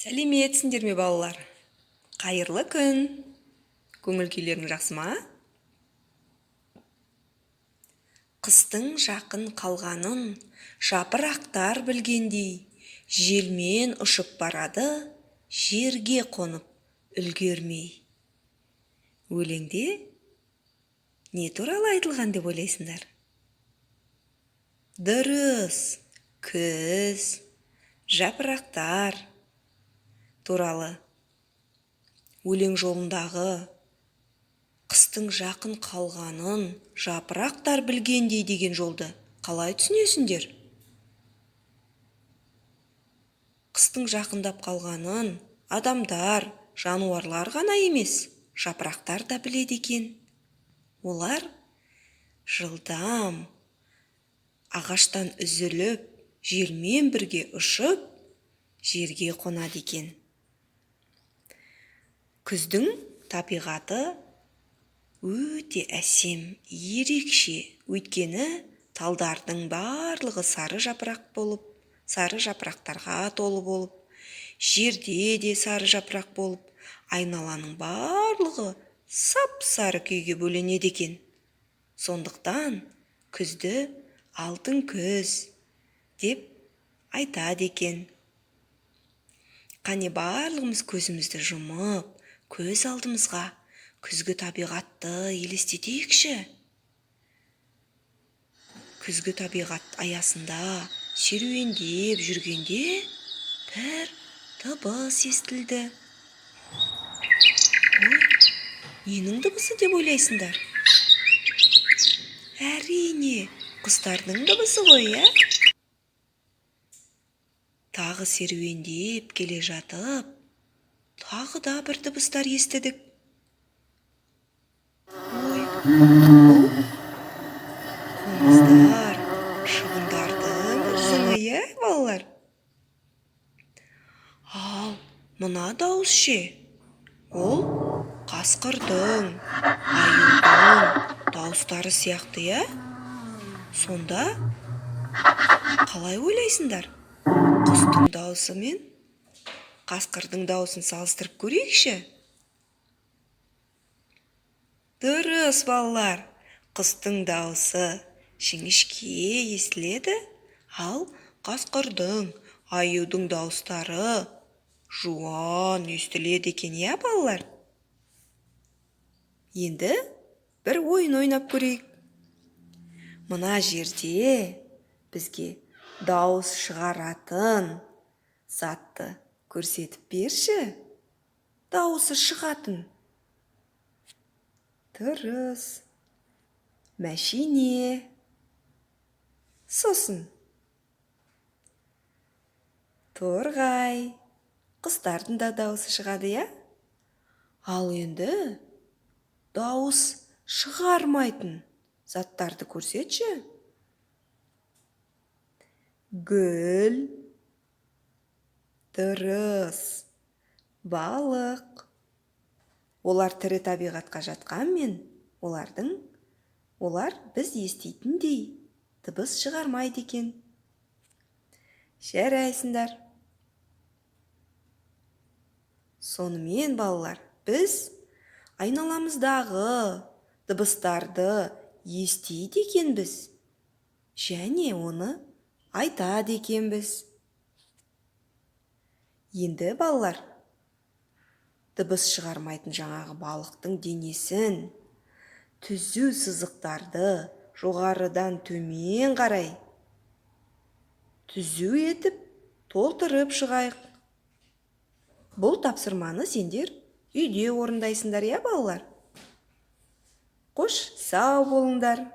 Сәлеметсіңдер ме, балалар? Қайырлы күн. Көңіл күйлерің жақсы ма? Қыстың жақын қалғанын жапырақтар білгендей, желмен ұшып барады, жерге қонып үлгермей. Өлеңде не туралы айтылған деп ойлайсыңдар? Дұрыс, күз, жапырақтар туралы. Өлең жолындағы қыстың жақын қалғанын жапырақтар білгендей деген жолды қалай түсінесіңдер? Қыстың жақындап қалғанын адамдар, жануарлар ғана емес, жапырақтар да біледі екен. Олар жылдам ағаштан үзіліп, желмен бірге ұшып, жерге қонады екен. Күздің табиғаты өте әсем, ерекше, өйткені талдардың барлығы сары жапырақ болып, сары жапырақтарға толы болып, жерде де сары жапырақ болып, айналаның барлығы сап-сары күйге бөленеді екен. Сондықтан күзді алтын күз деп айтады екен. Қане, барлығымыз көзімізді жұмып, көз алдымызға күзгі табиғатты елестетейікші. Күзгі табиғат аясында серуендеп жүргенде бір дыбыс естілді. Ой, ненің дыбысы деп ойлайсыңдар? Әрине, құстардың дыбысы ғой, иә? Тағы серуендеп келе жатып, тағы да бір дыбыстар естідік. Ой, бұл қоңыздар, шыбындардың ызыңы, иә, балалар? Ал мына дауыс ше? Ол қасқырдың, аюдың дауыстары сияқты, иә? Сонда қалай ойлайсыңдар? Құстың дауысы мен қасқырдың дауысын салыстырып көрейікші. Дұрыс, балалар. Құстың дауысы жіңішке естіледі, ал қасқырдың, аюдың дауыстары жуан естіледі екен, иә, балалар? Енді бір ойын ойнап көрейік. Мына жерде бізге дауыс шығаратын затты көрсетіп берші. Дауысы шығатын. Дұрыс. Мәшине. Сосын торғай. Құстардың да дауысы шығады, иә? Ал енді дауыс шығармайтын заттарды көрсетші. Гүл. Дұрыс. Балық. Олар тірі табиғатқа жатқанмен, олар біз еститіндей дыбыс шығармайды екен. Жарайсыңдар. Сонымен, балалар, біз айналамыздағы дыбыстарды естиді екенбіз және оны айтады екенбіз. Енді, балалар, дыбыс шығармайтын жаңағы балықтың денесін түзу сызықтарды жоғарыдан төмен қарай түзу етіп толтырып шығайық. Бұл тапсырманы сендер үйде орындайсыңдар, иә, балалар? Қош, сау болыңдар.